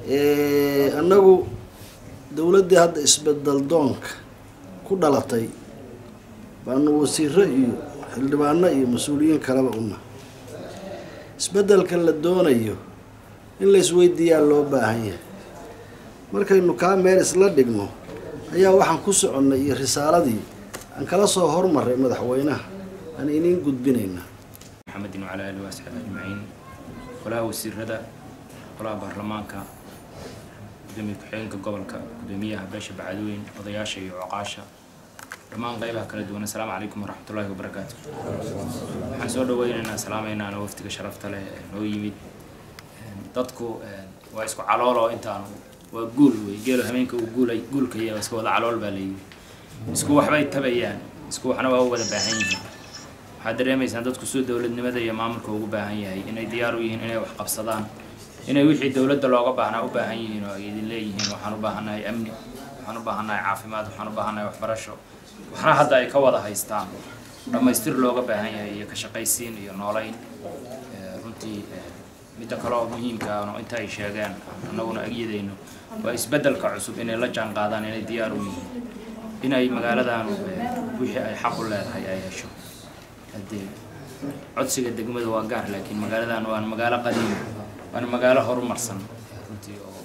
Annagu dowladdii hadda isbedel doonka ku dhalatay baanu wasiiro iyo xildhibaano iyo mas-uuliyiin kaleba una. Isbeddelka la doonayo in la isweydiiyaa loo baahan yahay. Markaynu kaa meel isla dhigno ayaa waxaan ku soconnay iyo risaaladii aan kala soo hormaray madaxweynaha aan iniin gudbinayna. Maxamedin wacalaa aalihi waasxaabi ajmaciin. Golaha wasiirada, golaha baarlamaanka, gudoomiye ku-xigeenka gobolka, gudoomiyaha beesha Bacadweyn, odayaasha iyo coqaasha, dhammaan qeybaha kala duwan, assalaamu calaykum waraxmatullaahi wabarakaatu. Waxaan soo dhaweynaynaa, salaamaynaana wafdiga sharafta leh ee noo yimid. Dadku waa isku calool oo intaanu waa guul wey, geelo hameenka uu guulay guulkaya waa iska wada calool baa layidhi. Isku waxbay tabayaan, isku waxna waa u wada baahan yihiin. Waxaad dareemaysaan dadku suu dowladnimada iyo maamulka ugu baahan yahay, inay diyaar u yihiin inay wax qabsadaan, inay wixii dowladda looga baahnaa u baahan yihiin oo ay idin leeyihiin waxaan u baahannahay amni, waxaan u baahannahay caafimaad, waxaan u baahannahay waxbarasho. Waxna hadda ay ka wada haystaan, dhammaystir looga baahan yahay iyo ka shaqaysiin iyo noolayn. Runtii midda kale oo muhiimka ah oo inta ay sheegeen annaguna agyadayno waa isbeddelka cusub inay la jaan qaadaan, inay diyaar u yihiin inay magaaladaanu wixii ay xaq u leedahay ay hesho. Haddee codsiga degmada waa gaar, laakiin magaaladan waana magaalo qadiima, waana magaalo horumarsan runtii oo